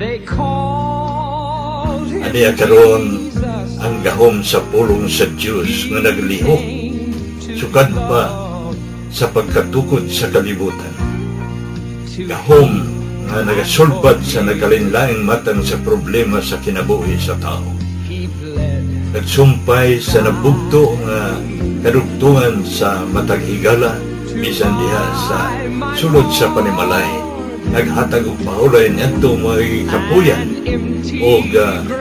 They called him Aniya karon Jesus. ang gahom sa pulong sa Dios nga naglihok sukad pa sa pagkatukod sa kalibutan. Gahom nga nagasulbad sa nagkalainlaing matang sa problema sa kinabuhi sa tao. He bled. Nagsumpay sa nabugto nga kadugtungan sa matag higala, bisan diha sa sulod sa panimalay. Naghatag og pahulay niadto mga kapuyan og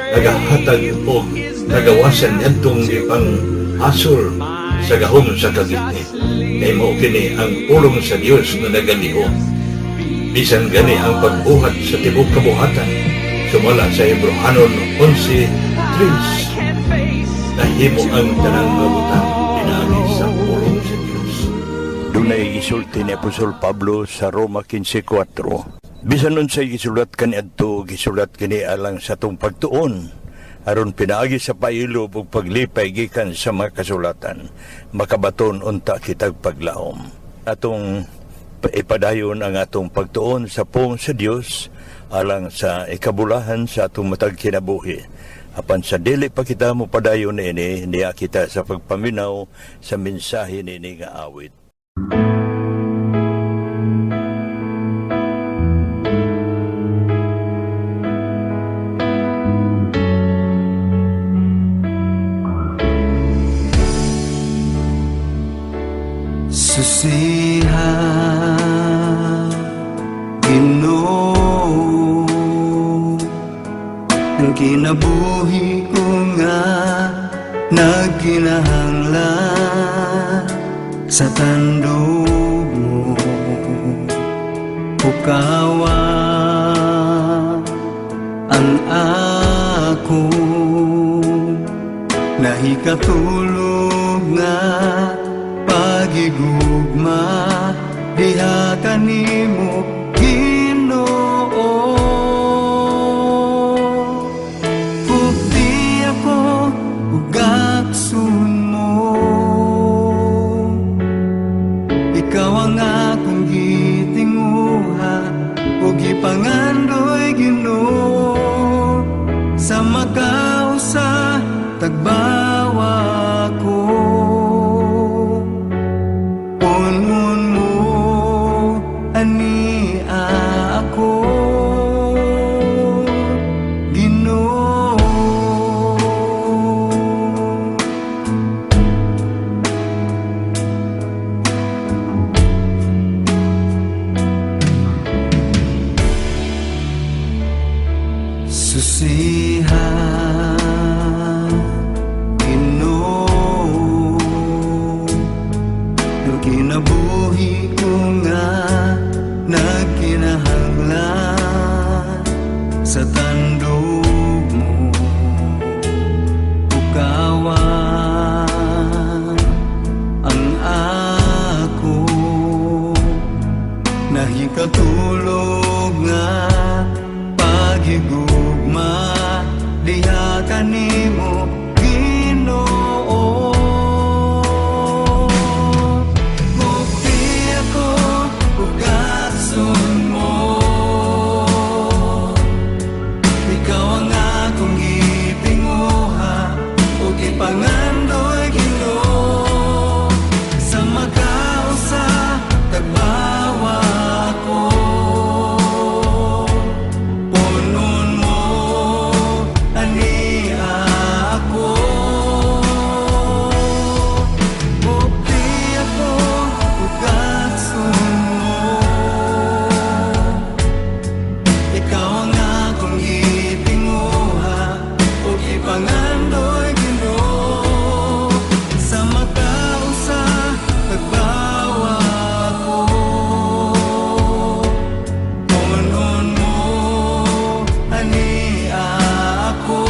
nagahatag og kagawasan niadtong gipang hasol sa gahom sa kagitnit. Kay mao kini ang pulong sa Dios nga nagalihok. Bisan gani ang pagbuhat sa tibuok kabuhatan, sumala sa Hebrohanon 11:3, Can face nahimo ang tanang mga butang pinaagi sa pulong sa Dios. Dunay gisulti ni Apostol Pablo sa Roma 15:4. Bisan unsay gisulat kaniadto, gisulat kini alang sa atong pagtuon, aron pinaagi sa pailob ug paglipay gikan sa mga kasulatan, makabaton unta kitag paglaom. Atong ipadayon ang atong pagtuon sa pulong sa Dios alang sa ikabulahan sa atong matag kinabuhi. Apan sa dili pa kita mopadayon niini, niya kita sa pagpaminaw sa mensahe niini nga awit. Susiha, Ginoo, ang kinabuhi ko nga nagkinahanglan sa tandog mo. Pukawa ang ako nahikatulog nga pagigugma diha kanimo, Ginoo. Gugti ako ug gaksun mo. Ikaw ang akong gitinguha ug gipangandoy, Ginoo, sa makausa tagbawa ko. Punon mo ani ako, Ginoo. Susiha, Ginoo, ang kinabuhi ko nga nagkinahanglan sa tandog mo. Pukawa ang ako nahikatulog nga pagigugma diha kanimo, Ginoo. Gugti ako ug gakson mo. Ikaw ang akong gitinguha ug ipangandoy, Ginoo, sa makausa tagbawa ko. Punon mo ani ako. Gugti ako ug gakson mo. Ikaw ang akong gitinguha ug ipangandoy, Ginoo, sa makausa tagbawa ko. Punon mo ani ako.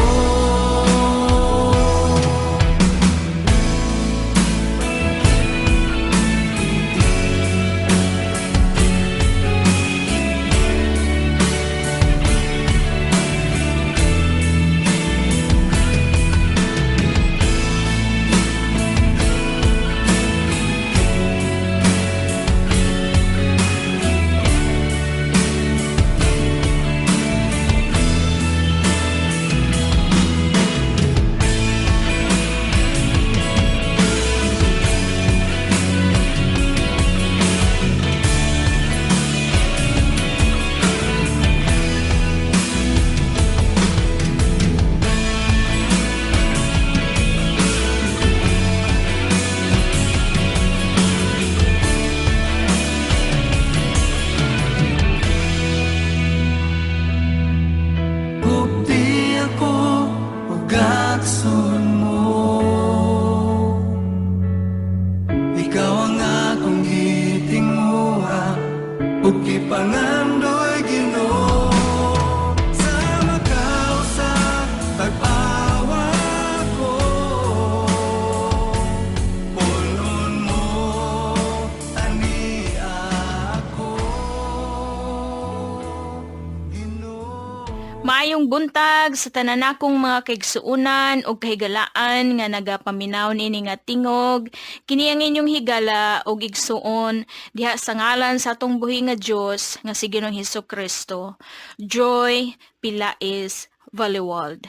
Maayong buntag sa tanan nakong mga kaigsuonan ug kahigalaan nga nagapaminaw niini nga tingog. Kini ang inyong higala ug igsuon diha sa ngalan sa atong buhi nga Dios nga si Ginoong Hesus Kristo. Joy Pilais Valewald.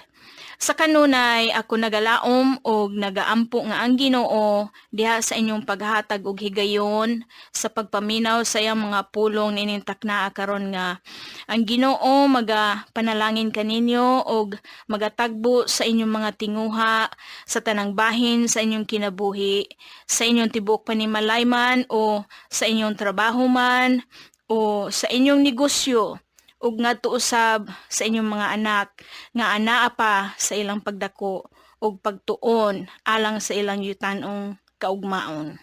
Sa kanunay ako nagalaom og nagaampo nga ang Ginoo diha sa inyong paghatag og higayon sa pagpaminaw sa iyang mga pulong niining taknaa karon, nga ang Ginoo maga panalangin kaninyo og magatagbo sa inyong mga tinguha sa tanang bahin sa inyong kinabuhi, sa inyong tibuok panimalay man o sa inyong trabaho man o sa inyong negosyo, ug ngadto usab sa inyong mga anak nga anaa pa sa ilang pagdako ug pagtuon alang sa ilang yutanong kaugmaon.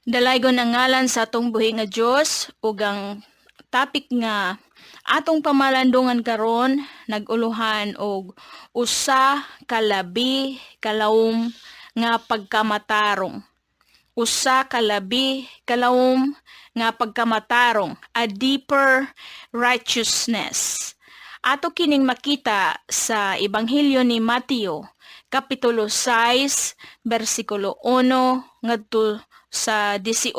Dalaygon ang ngalan sa atong buhi nga Dios, ug ang topic nga atong pamalandungan karon nag-uluhan og usa ka labi kalawom nga pagkamatarong. Usa ka labi kalawom nga pagkamatarong, a deeper righteousness. Ato kining makita sa Ebanghelyo ni Mateo, Kapitulo 6, bersikulo 1 ngadto sa 18.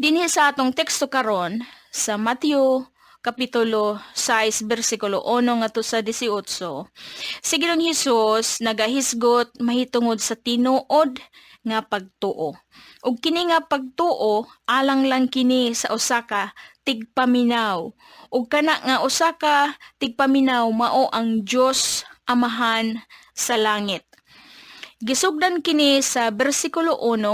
Dinhi sa atong teksto karon sa Mateo Kapitulo 6 bersikulo 1 ngadto sa 18. Si Ginoong Hesus nagahisgot mahitungod sa tinuod nga pagtuo. Ug kini nga pagtuo, alang lang kini sa usa ka tigpaminaw. Ug kana nga usa ka tigpaminaw mao ang Dios Amahan sa langit. Gisugdan kini sa bersikulo 1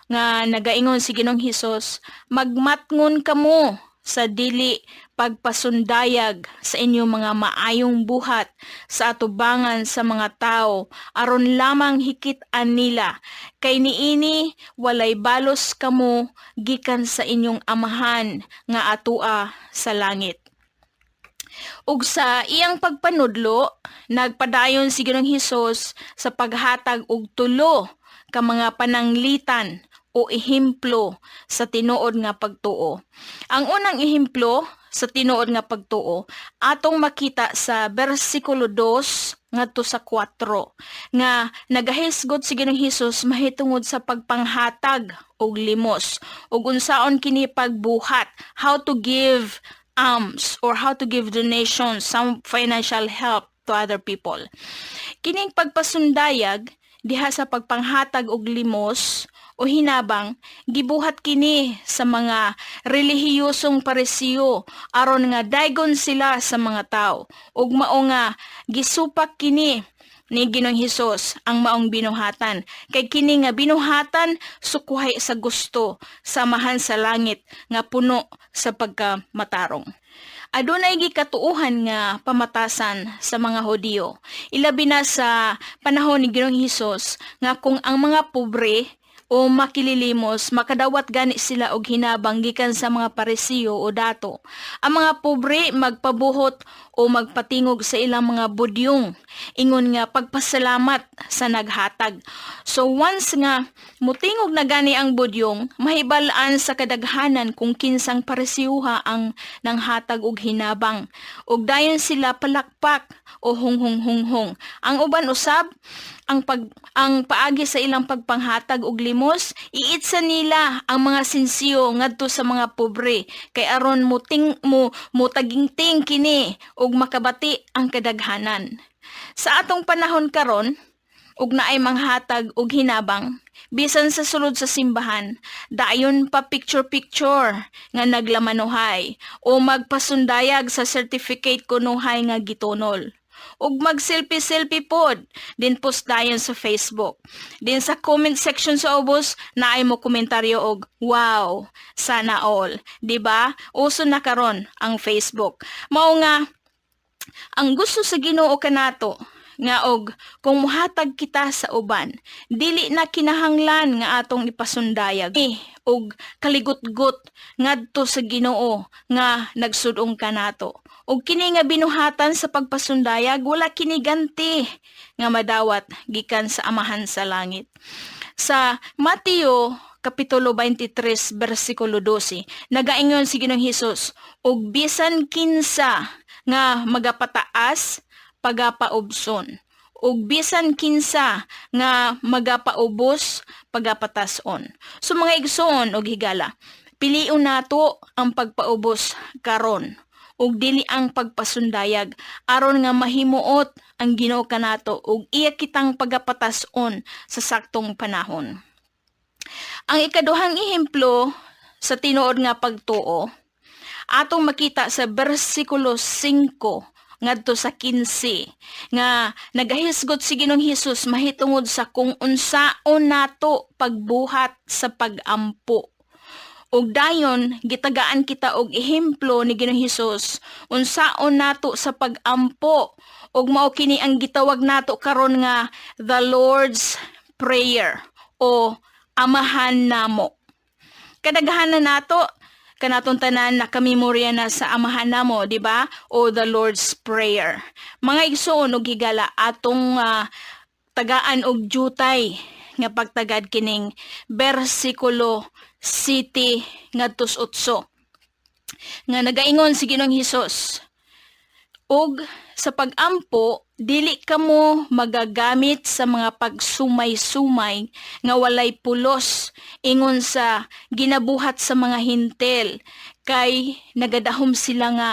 nga nagaingon si Ginoong Hesus, "Magmatngon kamo sa dili pagpasundayag sa inyong mga maayong buhat sa atubangan sa mga tao aron lamang hikit-an nila, kay niini walay balos kamo gikan sa inyong Amahan nga atua sa langit." Ug sa iyang pagpanudlo, nagpadayon si Ginoong Hesus sa paghatag og tulo ka mga pananglitan o ehemplo sa tinuod nga pagtuo. Ang unang ehemplo sa tinuod nga pagtuo atong makita sa bersikulo 2 ngadto sa 4 nga nagahisgot si Ginoong Hesus mahitungod sa pagpanghatag og limos ug unsaon kini pagbuhat, how to give alms or how to give donations, some financial help to other people. Kining pagpasundayag diha sa pagpanghatag og limos o hinabang, gibuhat kini sa mga relihiyosong Parisiyo aron nga daygon sila sa mga tao, ug mao nga gisupak kini ni Ginoong Hesus ang maong binuhatan, kay kini nga binuhatan sukuhay sa gusto sa Amahan sa langit nga puno sa pagkamatarong. Adunay gikatuohan nga pamatasan sa mga Hudiyo, ilabi na sa panahon ni Ginoong Hesus, nga kung ang mga pobre o makililimos makadawat gani sila og hinabang gikan sa mga Parisiyo o dato, ang mga pobre magpabuhot o magpatingog sa ilang mga budyong ingon nga pagpasalamat sa naghatag. So once nga mutingog na gani ang budyong, mahibal-an sa kadaghanan kung kinsang Parisiyuha ang nanghatag og hinabang. Ug dayon sila palakpak o hunghong-hunghong. Ang uban usab, ang paagi sa ilang pagpanghatag og limos, iitsa nila ang mga sinsiyo ngadto sa mga pobre kay aron muting mo mutagingting kini ug makabati ang kadaghanan. Sa atong panahon karon, ug naay manghatag og hinabang bisan sa sulod sa simbahan, dayon pa picture picture nga naglamanohay o magpasundayag sa certificate kunuhay nga gitunol ug mag selfie selfie pod din, post dayon sa Facebook. Din sa comment section sa ubos, naay mo komentaryo og "Wow, sana all." Di ba? Uso na karon ang Facebook. Mao nga ang gusto sa Ginoo kanato nga og kung muhatag kita sa uban, dili na kinahanglan nga atong ipasundayag og kaligutgot ngadto sa Ginoo nga nagsudong kanato. Ug kini nga binuhatan sa pagpasundayag, wala kini ganti nga madawat gikan sa Amahan sa langit. Sa Mateo kapitulo 23 bersikulo 12. Nagaingon si Ginoong Hesus, "Ug bisan kinsa nga magapataas, pagapaubson. Ug bisan kinsa nga magapaubos, pagapatason." So mga igsoon og higala, pilion nato ang pagpaubos karon ug dili ang pagpasundayag, aron nga mahimuot ang Ginoo kanato ug iya kitang pagapatason sa saktong panahon. Ang ikaduhang ehemplo sa tinuod nga pagtuo atong makita sa bersikulo 5 ngadto sa 15, nga nagahisgot si Ginoong Hesus mahitungod sa kung unsaon nato pagbuhat sa pagampo. Ug dayon gitagaan kita og ehemplo ni Ginoong Hesus unsaon nato sa pagampo, ug mao kini ang gitawag nato karon nga the Lord's Prayer o Amahan Namo. Kadaghanan nato kanatong tanan nakamemorya na sa Amahan Namo, di ba? O the Lord's Prayer. Mga igsoon ug higala, atong tagaan og jutay nga pagtagad kining bersikulo 7 ngadto sa 8, nga nagaingon si Ginoong Hesus, "Ug sa pagampo, dili kamo magagamit sa mga pagsumay-sumay nga walay pulos ingon sa ginabuhat sa mga Hentil, kay nagadahom sila nga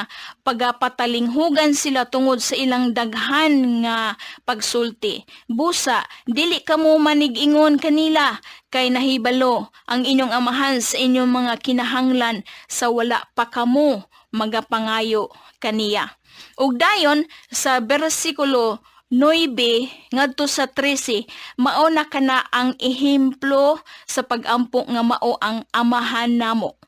pagapatalinghugan sila tungod sa ilang daghan nga pagsulti. Busa, dili kamo manig-ingon kanila, kay nahibalo ang inyong Amahan sa inyong mga kinahanglan sa wala pa kamo magapangayo kaniya." Ug dayon sa bersikulo 9 ngadto sa 13, mao na kana ang ehemplo sa pagampo nga mao ang Amahan Namo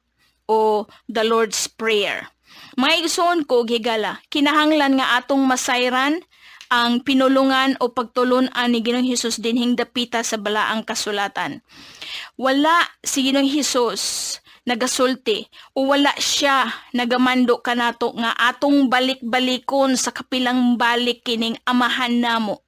o the Lord's Prayer. Mga igsoon ko higala, kinahanglan nga atong masayran ang pinulungan o pagtulun-an ni Ginoong Hesus dinhing dapita sa Balaang Kasulatan. Wala si Ginoong Hesus nagasulti o wala siya nagamando kanato nga atong balik-balikon sa kapilang balik kining Amahan Namo.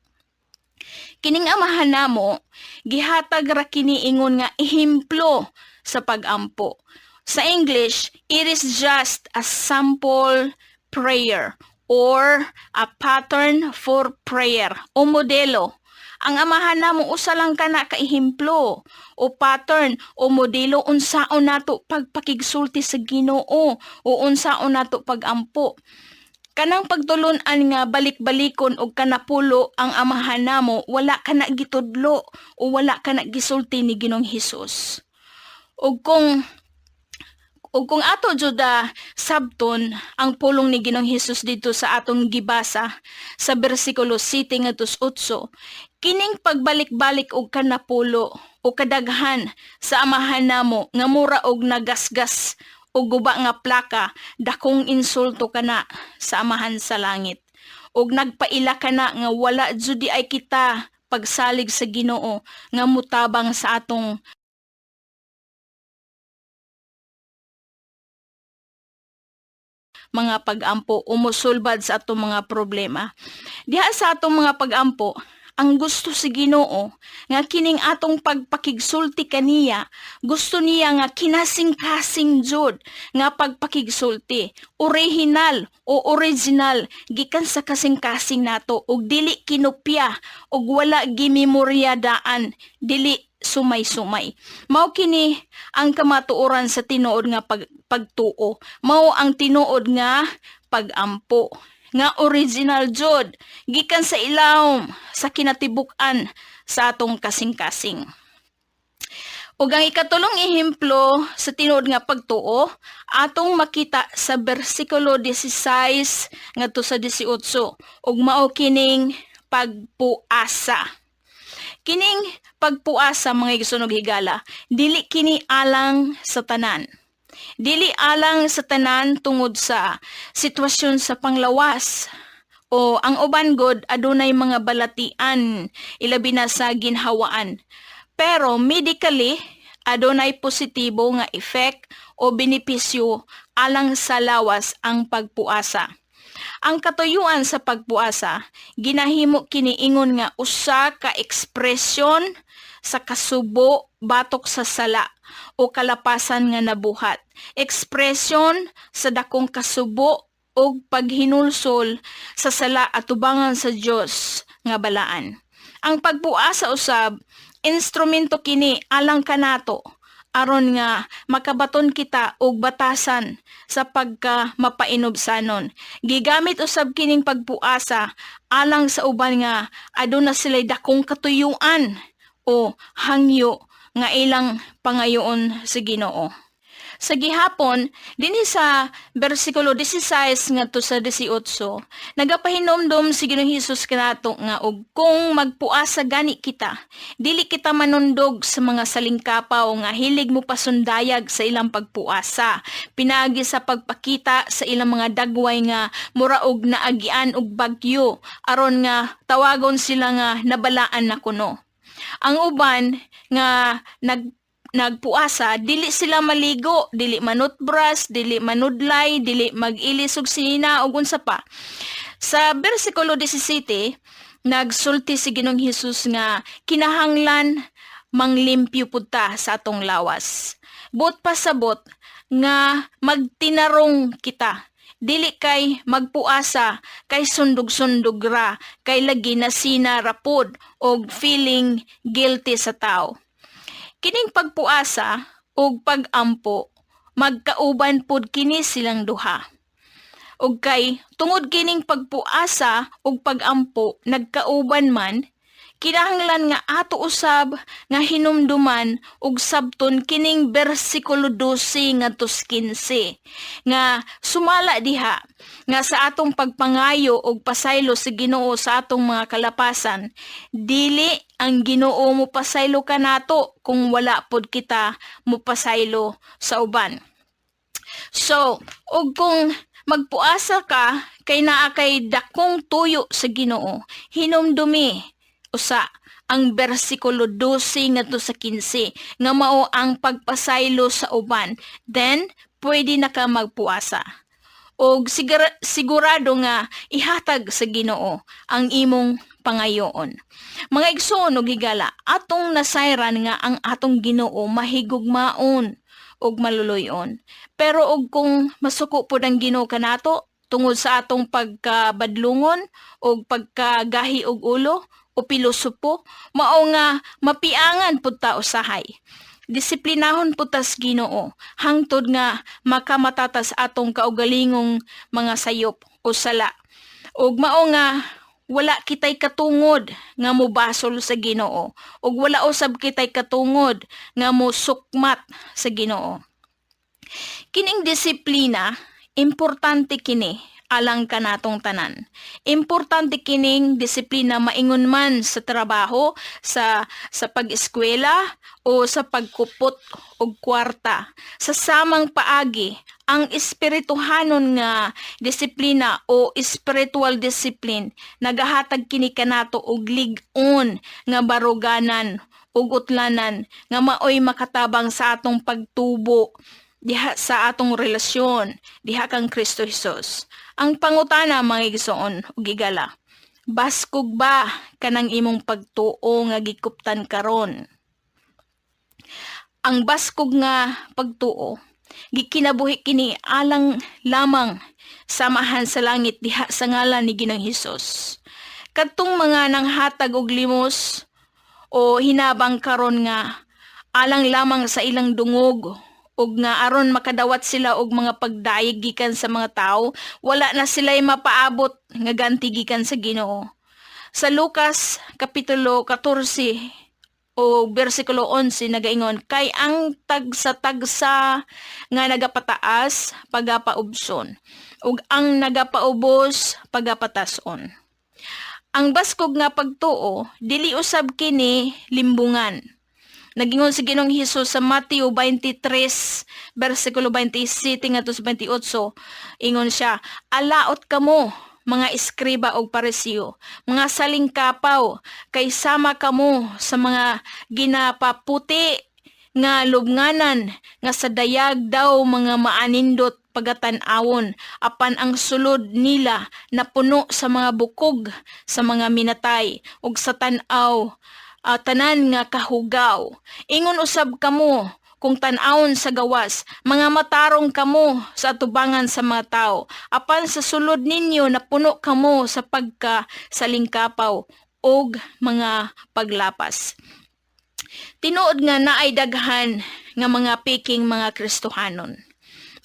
Kining Amahan Namo, gihatag ra kini ingon nga ehemplo sa pagampo. Sa English, it is just a sample prayer or a pattern for prayer o modelo. Ang Amahan Namo, usa lang kana ka ehemplo o pattern o modelo unsaon nato pagpakigsulti sa Ginoo o unsaon nato pagampo. Kanang pagtulun-an nga balik-balikon og kanapulo ang Amahan Namo, wala kana gitudlo o wala kana gisulti ni Ginoong Hesus. Ug kung ato jud sabton ang pulong ni Ginoong Hesus didto sa atong gibasa sa bersikulo 7 ngadto sa 8, kining pagbalik-balik og kanapulo o kadaghan sa Amahan Namo nga mura og nagasgas o guba nga plaka, dakong insulto kana sa Amahan sa langit. Og nagpaila kana nga wala jud ay kita pagsalig sa Ginoo nga mutabang sa atong mga pagampo o musulbad sa atong mga problema. Diha sa atong mga pagampo, ang gusto si Ginoo nga kining atong pagpakigsulti kaniya, gusto niya nga kinasing-kasing jud nga pagpakigsulti, original o original gikan sa kasing-kasing nato ug dili kinopya ug wala gimemorya daan, dili sumay-sumay. Mao kini ang kamatuoran sa tinuod nga pagtuo. Mao ang tinuod nga pagampo nga original jud gikan sa ilawom sa kinatibuk-an sa atong kasing-kasing. Ug ang ikatulong ehemplo sa tinuod nga pagtuo atong makita sa bersikulo 16 ngadto sa 18, ug mao kining pagpuasa. Kining pagpuasa, mga igsoon ug higala, dili kini alang sa tanan. Dili alang sa tanan tungod sa sitwasyon sa panglawas o ang uban god adunay mga balatian, ilabi na sa ginhawaan. Pero medically, adunay positibo nga effect o benepisyo alang sa lawas ang pagpuasa. Ang katuyuan sa pagpuasa, ginahimo kini ingon nga usa ka ekspresyon sa kasubo batok sa sala o kalapasan nga nabuhat. Ekspresyon sa dakong kasubo og paghinulsol sa sala atubangan sa Dios nga balaan. Ang pagpuasa usab, instrumento kini alang kanato aron nga makabaton kita og batasan sa pagka mapainubsanon. Gigamit usab kining pagpuasa alang sa uban nga aduna sila'y dakong katuyuan o hangyo nga ilang pangayoon sa Ginoo. Sa gihapon, dinhi sa bersikulo 16 ngadto sa 18, nagapahinomdom si Ginoong Hesus kanato nga og kung magpuasa gani kita, dili kita manundog sa mga salingkapaw nga hilig mo pasundayag sa ilang pagpuasa, pinaagi sa pagpakita sa ilang mga dagway nga mura og naagian og bagyo aron nga tawagon sila nga nabalaan na kuno. Ang uban nga nagpuasa, dili sila maligo, dili manutbras, dili manudlay, dili mag-ilis og sinina ug unsa pa. Sa bersikulo 17, nagsulti si Ginoong Hesus nga kinahanglan manglimpyo pud ta sa atong lawas. Buot pasabot nga magtinarong kita. Dili kay magpuasa kay sundog-sundog ra, kay lagi na sina rapod og feeling guilty sa tao. Kining pagpuasa ug pagampo magkauban pud kini silang duha. Ug kay tungod kining pagpuasa ug pagampo nagkauban man, kinahanglan nga ato usab nga hinumduman ug sabton kining bersikulo 12 ngadto 15 nga sumala diha nga sa atong pagpangayo og pasaylo sa Ginoo sa atong mga kalapasan, dili ang Ginoo mopasaylo kanato kung wala pod kita mopasaylo sa uban. So, ug kung magpuasa ka kay naa kay dakong tuyo sa Ginoo, hinumdumi usa ang bersikulo 12 ngadto sa 15 nga mao ang pagpasaylo sa uban. Then pwede na ka magpuasa. Og sigurado nga ihatag sa Ginoo ang imong pangayoon. Mga igsoon ug higala, atong nasayran nga ang atong Ginoo mahigugmaon ug maluluyon. Pero og kung masuko pod ang Ginoo kanato tungod sa atong pagkabadlungon og pagkagahi og ulo o pilosopo, mao nga mapiangan pud ta usahay. Disiplinahon pud tas Ginoo hangtod nga makamatatas atong kaugalingong mga sayop o sala. Ug mao nga wala kitay katungod nga mobasol sa Ginoo ug wala usab kitay katungod nga mosukmat sa Ginoo. Kining disiplina, importante kini alang kanatong tanan. Importante kining disiplina maingon man sa trabaho, sa pag-eskwela o sa pagkupot og kwarta. Sa samang paagi, ang espirituhanon nga disiplina o spiritual discipline nagahatag kini kanato og lig-on nga baruganan ug utlanan nga maoy makatabang sa atong pagtubo diha sa atong relasyon diha kang Kristo Hesus. Ang pangutana, mga igsoon ug higala, baskog ba kanang imong pagtuo nga gikuptan karon? Ang baskog nga pagtuo gikinabuhi kini alang lamang samahan sa langit diha sa ngalan ni Ginoong Hesus. Kadtong mga nanghatag og limos o hinabang karon nga alang lamang sa ilang dungog ug nga aron makadawat sila og mga pagdayeg gikan sa mga tawo, wala na sila'y mapaabot nga ganti gikan sa Ginoo. Sa Lucas kapitulo 14 o bersikulo 11 nagaingon, "Kay ang tagsa-tagsa nga nagapataas pagapaubson ug ang nagapaubos pagapatason." Ang baskog nga pagtuo dili usab kini limbungan. Nagingon si Ginoong Hesus sa Mateo 23 bersikulo 27 ngadto sa 28, ingon siya, "Alaot kamo, mga eskriba og Pariseo, mga salingkapaw, kay sama kamo sa mga ginapaputi nga lubnganan nga sa dayag daw mga maanindot pagatan-awon, apan ang sulod nila napuno sa mga bukog sa mga minatay ug sa tan-aw tanan nga kahugaw. Ingon usab kamo kung tan-awon sa gawas, mga matarong kamo sa atubangan sa mga tao. Apan sa sulod ninyo napuno kamo sa pagka salingkapaw og mga paglapas. Tinuod nga naay daghan nga mga peking mga Kristohanon.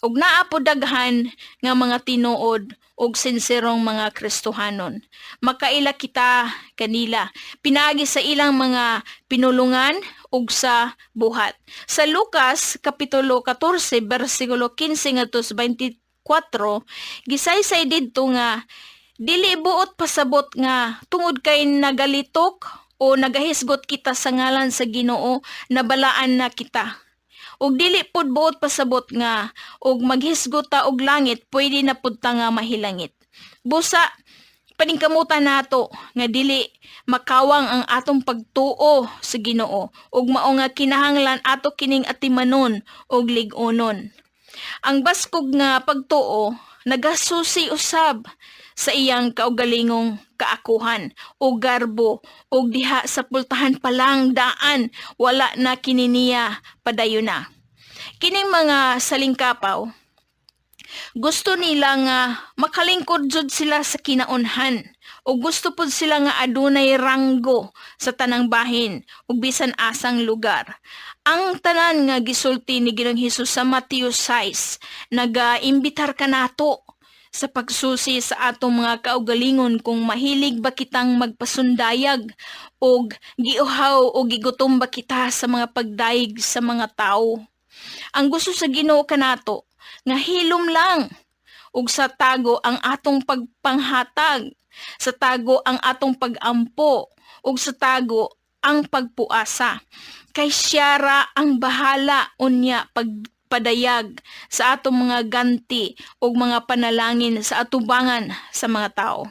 Ug naa po daghan nga mga tinuod og sinserong mga Kristohanon. Makaila kita kanila pinaagi sa ilang mga pinulungan ug sa buhat. Sa Lucas kapitulo 14 bersikulo 15 ngadto sa 24, gisaysay didto nga dili buot pasabot nga tungod kay nagalitok o nagahisgot kita sa ngalan sa Ginoo, nabalaan na kita. Ug dili pud buot pasabot nga og maghisgot ta og langit, pwede na pud ta nga mahilangit. Busa paningkamutan nato nga dili makawang ang atong pagtuo sa Ginoo ug mao nga kinahanglan ato kining atimanon ug lig-onon. Ang baskog nga pagtuo nagasusi usab sa iyang kaugalingong kaakuhan o garbo, ug diha sa pultahan pa lang daan wala na kini niya padayon na. Kining mga salingkapaw, gusto nila nga makalingkod jud sila sa kinaunhan o gusto pud sila nga adunay ranggo sa tanang bahin ug bisan asang lugar. Ang tanan nga gisulti ni Ginoong Hesus sa Mateo 6 nagaimbitar kanato sa pagsusi sa atong mga kaugalingon kung mahilig ba kitang magpasundayag og giuhaw o gigutom ba kita sa mga pagdayeg sa mga tao. Ang gusto sa Ginoo kanato nga hilom lang ug sa tago ang atong pagpanghatag, sa tago ang atong pagampo ug sa tago ang pagpuasa. Kay siya ra ang bahala unya pagpadayag sa atong mga ganti ug mga panalangin sa atubangan sa mga tao.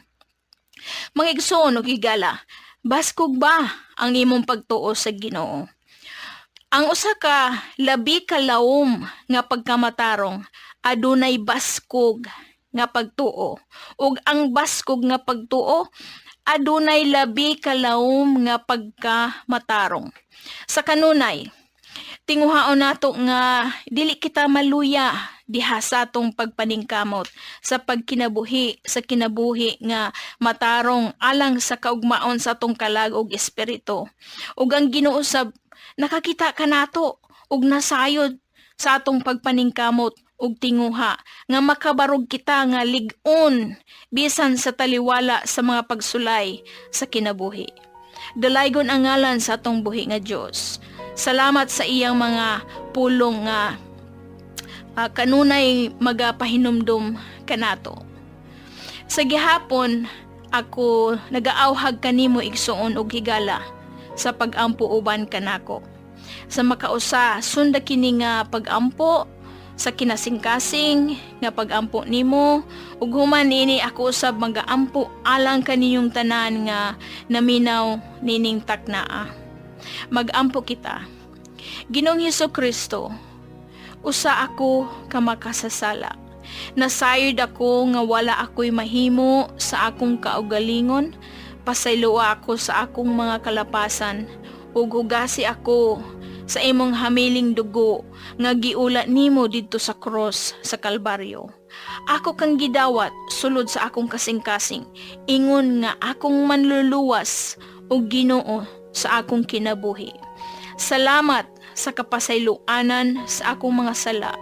Mga igsoon ug higala, baskog ba ang imong pagtuo sa Ginoo? Ang usa ka labi ka lawom nga pagkamatarong adunay baskog nga pagtuo, ug ang baskog nga pagtuo adunay labi ka lawom nga pagkamatarong. Sa kanunay, tinguhaon nato nga dili kita maluya diha sa atong pagpaningkamot sa pagkinabuhi sa kinabuhi nga matarong alang sa kaugmaon sa atong kalag ug espiritu. Ug ang Ginoo sab nakakita kanato ug nasayod sa atong pagpaningkamot ug tinguha nga makabarog kita nga lig-on bisan sa taliwala sa mga pagsulay sa kinabuhi. Dalaygon ang ngalan sa atong buhi nga Dios. Salamat sa iyang mga pulong nga kanunay magapahinumdum kanato. Sa gihapon ako nagaawhag kanimo, igsuon og higala, sa pagampo uban kanako. Sa makausa, sunda kini nga pagampo sa kinasingkasing nga pagampo nimo, ug human niini ako usab magaampo alang kaninyong tanan nga naminaw nining taknaa. Magampo kita. Ginoong Hesus Kristo, usa ako ka makasasala. Nasayod ako nga wala ako'y mahimo sa akong kaugalingon. Pasayloa ako sa akong mga kalapasan ug hugasi ako sa imong hamiling dugo nga giula nimo didto sa cross sa Kalbaryo. Ako kang gidawat sulod sa akong kasing-kasing, ingon nga akong manluluwas ug Ginoo sa akong kinabuhi. Salamat sa kapasayloanan sa akong mga sala.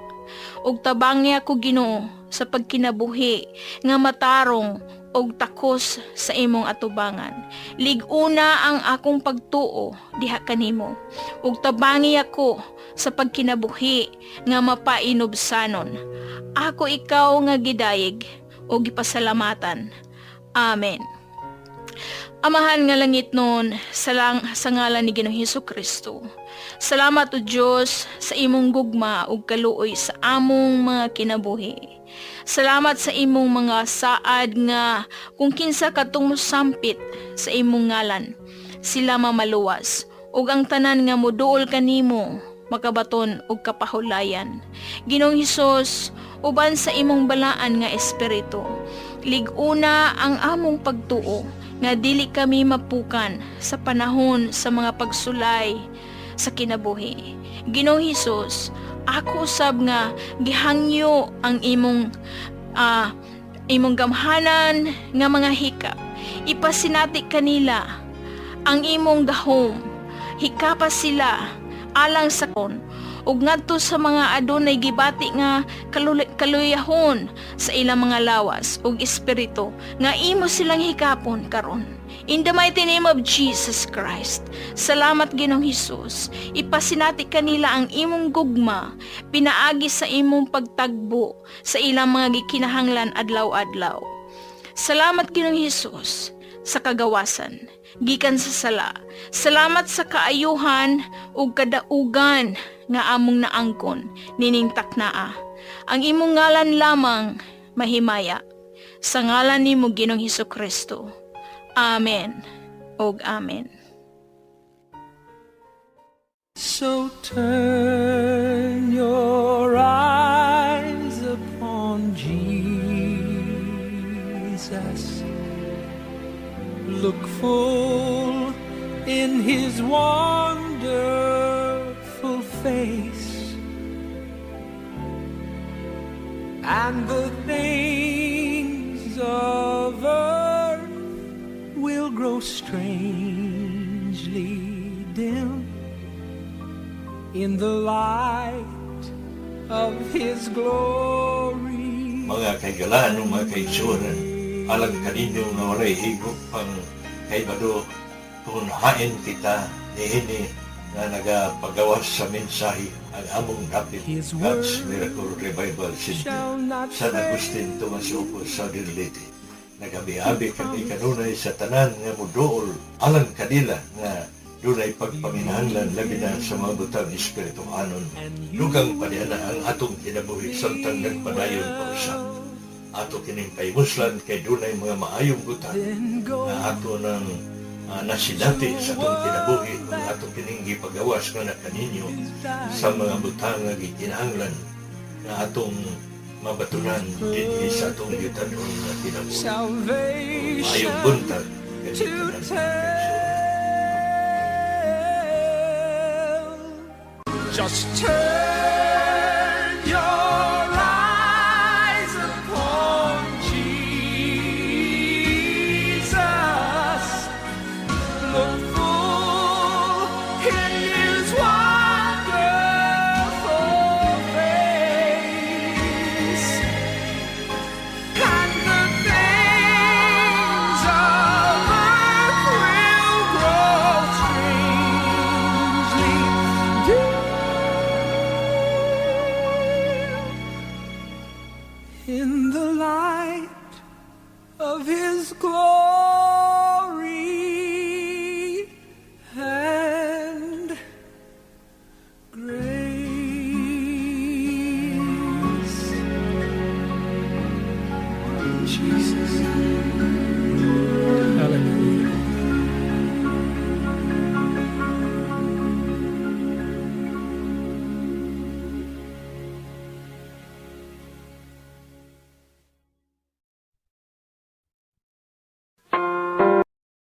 Ug tabangi ako, Ginoo, sa pagkinabuhi nga matarong og takos sa imong atubangan. Lig-una ang akong pagtuo diha kanimo. Ug tabangi ako sa pagkinabuhi nga mapainubsanon. Ako ikaw nga gidayeg ug gipasalamatan. Amen. Amahan nga langitnon, sa ngalan ni Ginoong Hesus Kristo. Salamat, O Dios, sa imong gugma ug kaluoy sa among mga kinabuhi. Salamat sa imong mga saad nga kung kinsa katong mosampit sa imong ngalan, sila mamaluwas, ug ang tanan nga moduol kanimo makabaton og kapahulayan. Ginoong Hesus, uban sa imong balaan nga espiritu, lig-una ang among pagtuo. nga dili kami mapukan sa panahon sa mga pagsulay sa kinabuhi. Ginoong Hesus, ako usab nga gihangyo ang imong gamhanan nga mga hikap. Ipasinati kanila ang imong gahom. Hikapa sila alang sa kon ug ngadto sa mga adunay gibati nga kaluyahon sa ilang mga lawas ug espiritu nga imo silang hikapon karon. In the mighty name of Jesus Christ. Salamat, Ginoong Hesus. Ipasinati kanila ang imong gugma pinaagi sa imong pagtagbo sa ilang mga gikinahanglan adlaw-adlaw. Salamat, Ginoong Hesus, sa kagawasan gikan sa sala. Salamat sa kaayuhan ug kadaugan nga among naangkon nining taknaa. Ang imong ngalan lamang mahimaya. Sa ngalan nimo, Ginoong Hesus Kristo. Amen. Ug amen. So turn your eyes upon Jesus. Look full in his wonderful face, and the things of earth will grow strangely dim in the light of his glory. Mga kahigalaan o mga kaigsuonan, alang kaninyo nga walay higop pang kahibalo kung hain kita niini nga nagapagawas sa mensahe, ang among dapit His God's word Miracle Revival Center, shall not San Agustin, Tomas Opo, Southern Leyte. Nagabi-abi kami kanunay sa tanan nga muduol alang kanila nga dunay pagpanginahanglan, labi na sa mga butang espirituhanon. Dugang pa niya na ang atong kinabuhi samtang nagpadayon pa usab. Ato kining pahimuslan kay dunay mga maayong butang Then go nga ato nang nasinati sa atong kinabuhi kung ato kining gipagawas nga na kaninyo sa mga butang nga gikinahanglan nga atong mabatunan dinhi sa atong yutanon nga kinabuhi. Salvation Maayong buntag to kaninyong tanan. tell. Just turn your eyes upon Jesus. Look full in his wonderful face, and the things of earth will grow strangely dim in the light of his glory and grace. Jesus.